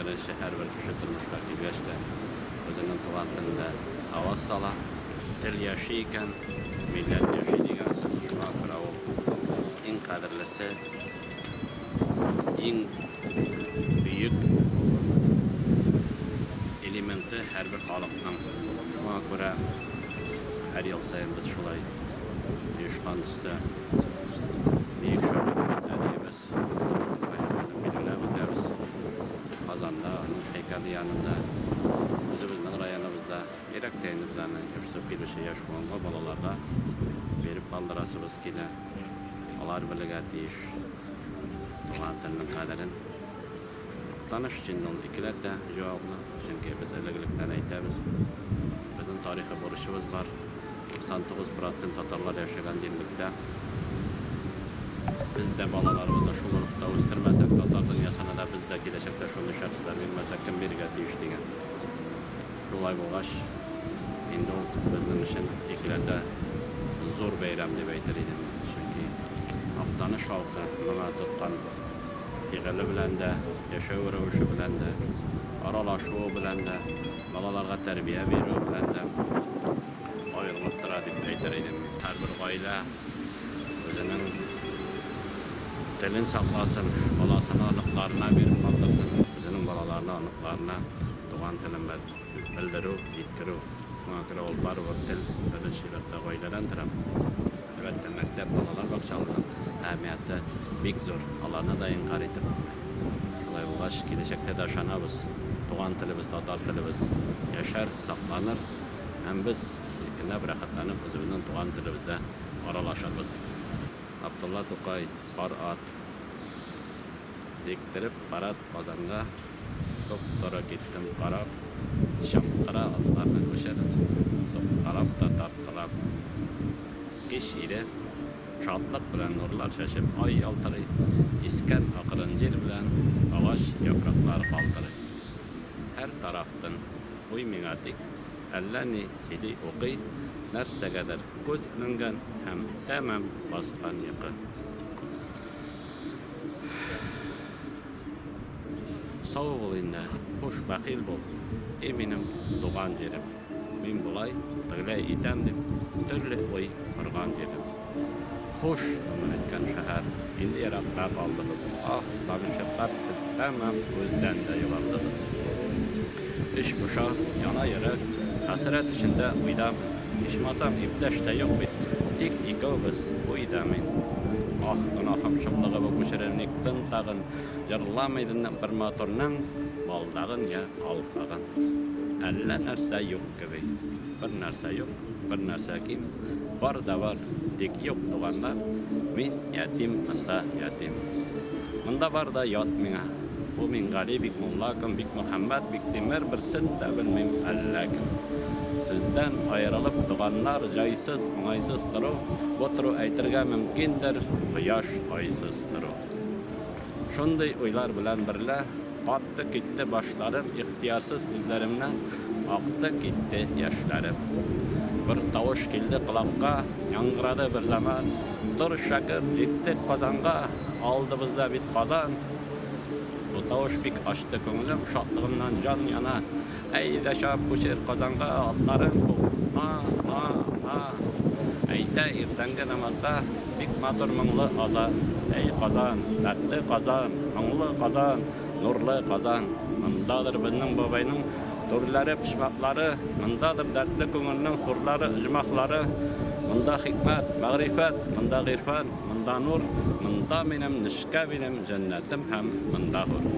беренче һәрбер кеше тормышка килгәч тә үзенең туган телендә аваз сала. Тел яши икән, милләт яши дигән сүз. Шуңа күрә ул иң кадерлесе, иң бөек элементы һәрбер халыкның. Шуңа күрә һәр ел саен без шулай оешкан төстә бөек шагыйребез, әдибебез Тукайны билгеләп үтәбез. Казанда, аның һәйкәле янында, үзебезнең районыбызда, бигрәк тә инде без аны үсеп килүче яшь буынга, балаларга биреп калдырасыбыз килә. Алар белергә тиеш туган телнең кадерен. Актаныш өчен ул икеләтә җаваплы, чөнки без элек-электән әйтәбез, безнең тарихи бурычыбыз бар. 99 процент татарлар яшәгән җирлектә без дә балаларыбызны шул рухта үстермәсәк, татар дөньясына да без дә киләчәктә шундый шәхесләр бирмәсәк, кем бирергә тиеш дигән. Шулай булгач, инде ул безнең өчен икеләтә зур бәйрәм дип әйтер идем. Чөнки Актаныш халкы моңа тоткан фигыле белән дә, яшәү рәвеше белән дә, аралашуы белән дә, балаларга тәрбия бирүе белән дә аерылып тора дип әйтер идем. Һәрбер гаилә үзенең телен сакласын, баласына, оныкларына биреп калдырсын. Үзенең балаларына, оныкларына туган телен белдерү, җиткерү. Шуңа күрә ул барыбер тел беренче чиратта гаиләдән тора. Әлбәттә, мәктәп, балалар бакчаларының әһәмияте бик зур. Аларны да инкарь итеп булмый. Шулай булгач, киләчәктә дә ышанабыз, туган телебез, татар телебез яшәр, сакланыр һәм без иркенләп, рәхәтләнеп үзебезнең туган телебездә аралашырбыз дип. Габдулла Тукай, Пар ат җиктереп карат Казанга, Туп-туры киттем карап, Чаптыра атларны күчер, Суккалап та тарткалап. Кич иде. Шатлык белән нурлар чәчеп ай ялтырый, Искән акрын җил белән агач яфраклары калтырый. Һәр тарафтын уй миңа тик әллә ни сөйли, укый, Нәрсәгәдер күз эленгән һәм тәмам баскан йокы. Сау бул инде, хуш, бәхил бул, и минем туган җирем. Мин болай, тегеләй итәм дип, төрле уй корган җирем. Хуш, гомер иткән шәһәр, инде еракта калдыгыз. Ах, танышыклар, сез тәмам күздән дә югалдыгыз. Эч поша, яна йөрәк, хәсрәт эчендә уйда. Ичмасам, иптәш тә юк бит, тик икәү без, уй да мин. Ах, гөнаһым шомлыгы бу күчерер ник тын тагын, Җырламый бер матурның балдагын я калфагын. Әллә нәрсә юк кеби. Бер нәрсә юк, бер нәрсә ким. Бар да бар, тик юк туганнар. Мин ятим, монда ятим. Монда бар да ят миңа. Бу Мингали, Бикмулла кем, Бикмөхәммәт, Биктимер, берсен дә белмим, әллә кем. Сездән аерылып, туганнар, җайсыз, уңайсыз тору, бу тору әйтергә мөмкиндер, кояш, айсыз тору. Шундый уйлар белән берлә катты китте башларым, ихтыярсыз күзләремнән акты китте яшьләрем. Бер тавыш килде колакка, яңгырады бер заман, Тор, шәкерт, җиттек Казанга, алдыбызда бит Казан. Бу тавыш бик ачты күңелем, шатлыгымнан җан яна. Әйдә чап күчер Казанга, атларың куп, на, на, на. Әйтә иртәнге намазга бик матур моңлы азан. Әй Казан, дәртле Казан, моңлы Казан, нурлы Казан. Мондадыр безнең бабайның түрләре, почмаклары, мондадыр дәртле күңелнең хурлары, оҗмахлары. Монда хикмәт, мәгърифәт, монда гыйрфан, монда нур, монда минем нечкә билем, җәннәтем һәм монда хур.